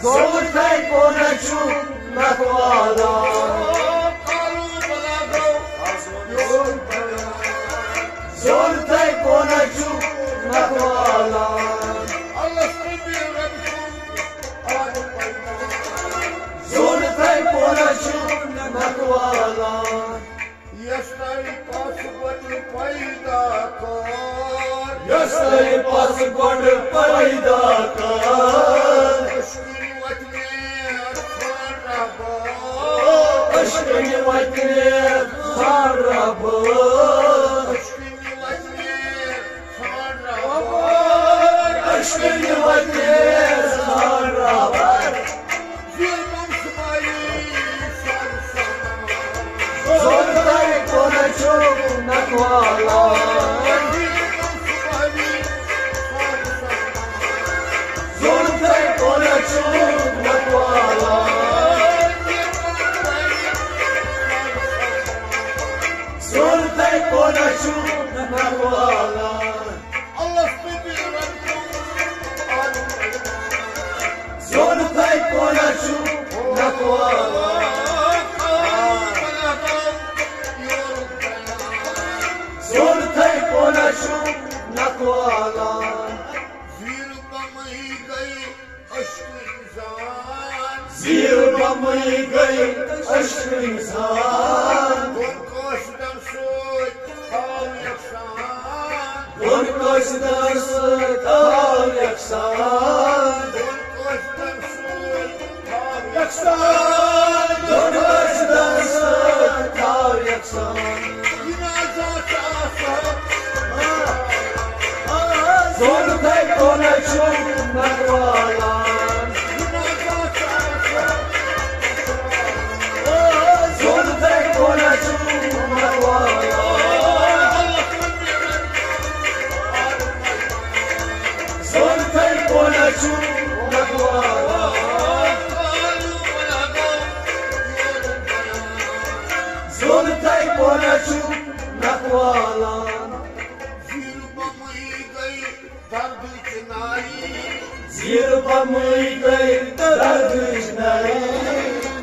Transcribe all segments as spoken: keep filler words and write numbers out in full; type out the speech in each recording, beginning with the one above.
زوٚن تھے کونہ چھُ نکھوالا۔ زوٚن تھے کونہ چھُ نکھوالا۔ زوٚن تھے کونہ چھُ نکھوالا۔ یۄس تۄہہِ پس گۄڈٕ پیدا کٔر۔ یۄس تۄہہِ پس گۄڈٕ پیدا کٔر۔ أچھ کِنۍ وتہِ نیر ژھانٛڈ ربہٕ۔ أچھ کِنۍ وتہِ نیر ژھانٛڈ ربہٕ۔ أچھ کِنۍ وتہِ نیر ژھانٛڈ ربہٕ۔ أچھ کِنۍ وتہِ نیر ژھانٛڈ ربہٕ۔ زیٖر بم سپاہی سر سمان۔ زوٚن تھے کونہ چھُ نکھوالا۔ زیٖر بم سپاہی سر سمان۔ زوٚن تھے کونہ چھُ نکھوالا۔ زوٚن تھے کونہ چھُ نکھوالا۔ زوٚن تھے کونہ چھُ نکھوالا۔ زوٚن تھے کونہ چھُ نکھوالا۔ زیٖر بمٕے گٔے عشق انسان۔ زیٖر بمٕے گٔے عشق انسان۔ دۄن قٲصدن سۭتۍ تھاو یکسان۔ دۄن قٲصدن سۭتۍ تھاو یکسان۔ دۄن قٲصدن سۭتۍ تھاو یکسان۔ دۄن قٲصدن سۭتۍ تھاو یکسان۔ یہِ نہ زانٛہہ ژےٚ آسہٕ ہا۔ زوٚن تھے کونہ چھُ نکھوالا۔ یہِ نہ زانٛہہ ژےٚ آسہٕ ہا۔ زوٚن تھے کونہ چھُ نکھوالا۔ زوٚن تھے کونہ چھُ نکھوالا۔ زوٚن تھے کونہ چھُ نکھوالا۔ زیٖر بمٕے گٔے دردٕچ ناری۔ زیٖر بمٕے گٔے دردٕچ ناری۔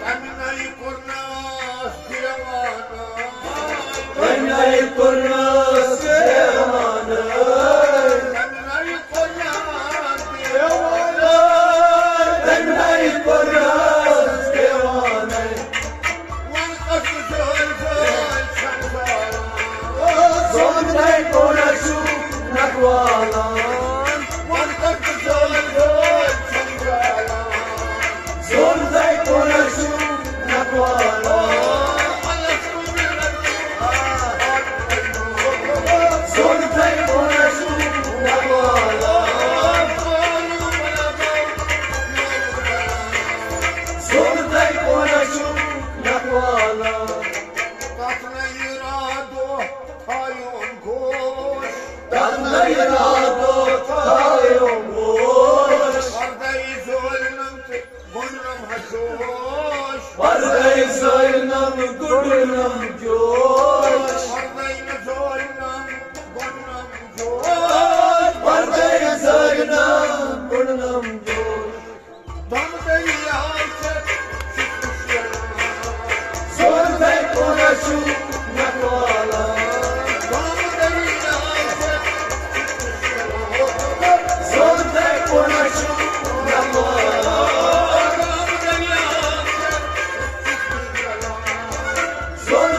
تَمہِ نَیہِ کوٚرنَس دیوانہٕ۔ تَمہِ نَیہِ کوٚرنَس دیوانہٕ۔ تَمہِ نَیہِ کوٚرنَس دیوانہٕ۔ تَمہِ نَیہِ کوٚرنَس دیوانہٕ۔ وَن کَس زٲلۍ زٲلۍ چھَم زالان۔ زوٚن تھے کونہ چھُ نکھوالا۔ وَن کَس زٲلۍ زٲلۍ چھَم زالان۔ زوٚن تھے کونہ چھُ نکھوالا۔ زوٚن تھے کونہ چھُ نکھوالا۔ زوٚن تھے کونہ چھُ نکھوالا۔ تَتھ نَیہِ راتھ دۄہ تھایوم گوش۔ تَتھ نَیہِ راتھ دۄہ تھایوم گوش۔ پردے زٲلنَم تہٕ گوٚنڈنَم ہا جوش۔ پردے زٲلنَم گوٚنڈنَم جوش۔ پردے زٲلنَم گوٚنڈنَم جوش۔ پردے زٲلنَم گوٚنڈنَم جوش۔ دم دٔریاو چھَکھ ژٕ پھُشراوان۔ زوٚن تھے کونہ چھُ نکھوالا۔ دم دٔریاو چھَکھ ژٕ پھُشراوان۔ زوٚن تھے کونہ چھُ نکھوالا۔ دم دٔریاو چھَکھ ژٕ پھُشراوان۔ زوٚن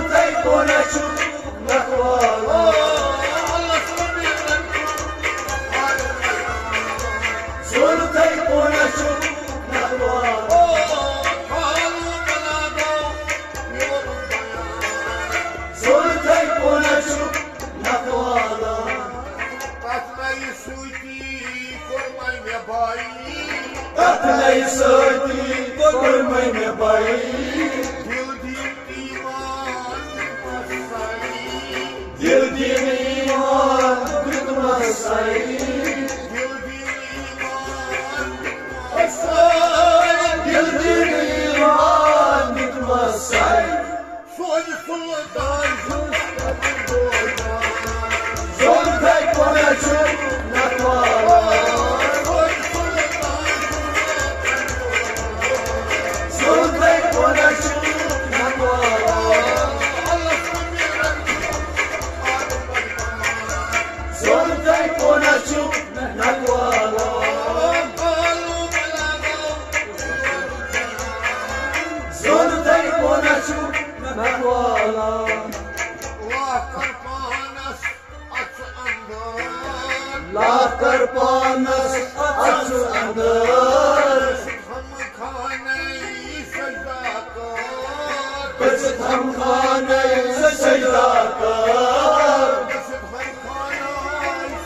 سجدہ کر،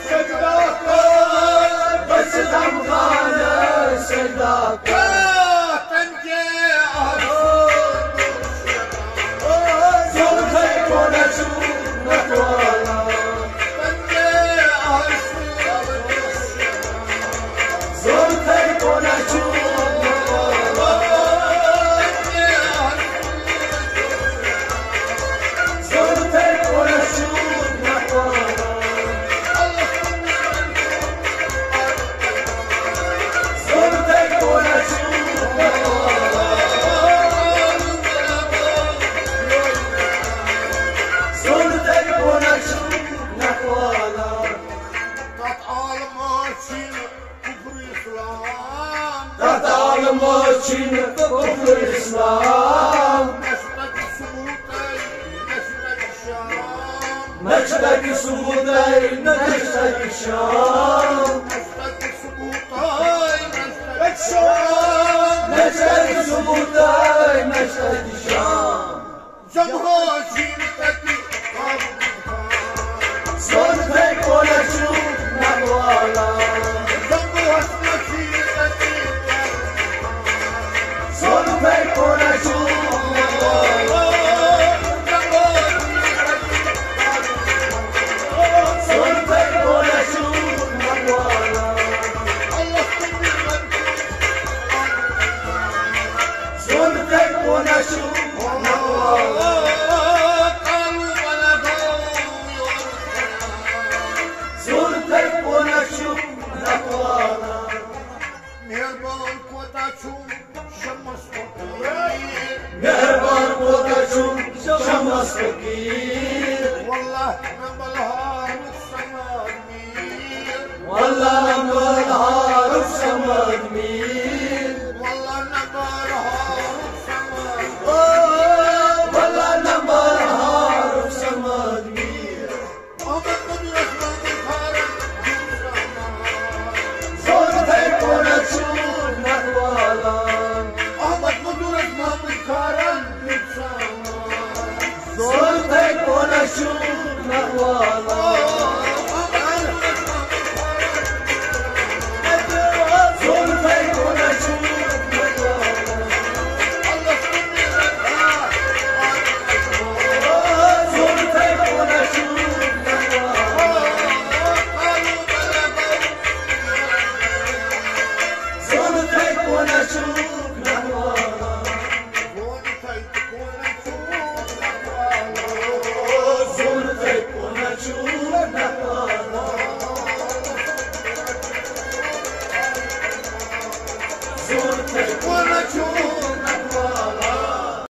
سجدہ کر، بس غم خانہ سجدہ کر۔ زلفے کونہ چھُ نکھوالان۔ زلفے کونہ چھُ نکھوالان۔ زلفے کونہ چھُ نکھوالان۔ زلفے کونہ چھُ نکھوالان۔ زلفے کونہ چھُ نکھوالان۔ تتھ عالمس چھُنہٕ کفر اسلام۔ تتھ عالمس چھُنہٕ کفر اسلام۔ نہ چھُ تتہِ ثبوتَے، نہ چھُ تتہِ شام۔ نہ چھُ تتہِ ثبوتَے، نہ چھُ تتہِ شام۔ نہ چھُ تتہِ ثبوتَے، نہ چھُ تتہِ شام۔ نہ چھُ تتہِ ثبوتَے، نہ چھُ تتہِ شام۔ زمہوس چھُنہٕ تتہِ زلفے کونہ چھُ نکھوالان۔ زمہوس نہ چھُنہٕ تتہِ زلفے کونہ چھُ نکھوالان۔ زلفے کونہ چھُ نکھوالان۔ زلفے کونہ چھُ نکھوالان۔ زلفے کونہ چھُ نکھوالان۔ مہربان کوتاہ چھُ شمس فقیر۔ مہربان کوتاہ چھُ شمس فقیر۔ واللہ نہ بلہارُک سماد میر۔ واللہ نہ بلہارُک سماد میر۔ واللہ نہ بلہارُک سماد۔ او، واللہ نہ بلہارُک سماد میر۔ احمد مدورس محمد خارن دیُت سامان۔ زلفے کونہ چھُ نکھوالان۔ احمد مدورس محمد خارن دیُت سامان۔ زلفے کونہ چھُ نکھوالان۔ زلفے کونہ چھُ نکھوالان۔ زلفے کونہ چھُ نکھوالان۔ زلفے کونہ چھُ نکھوالان۔ زلفے کونہ چھُ نکھوالان۔ زلفے کونہ چھُ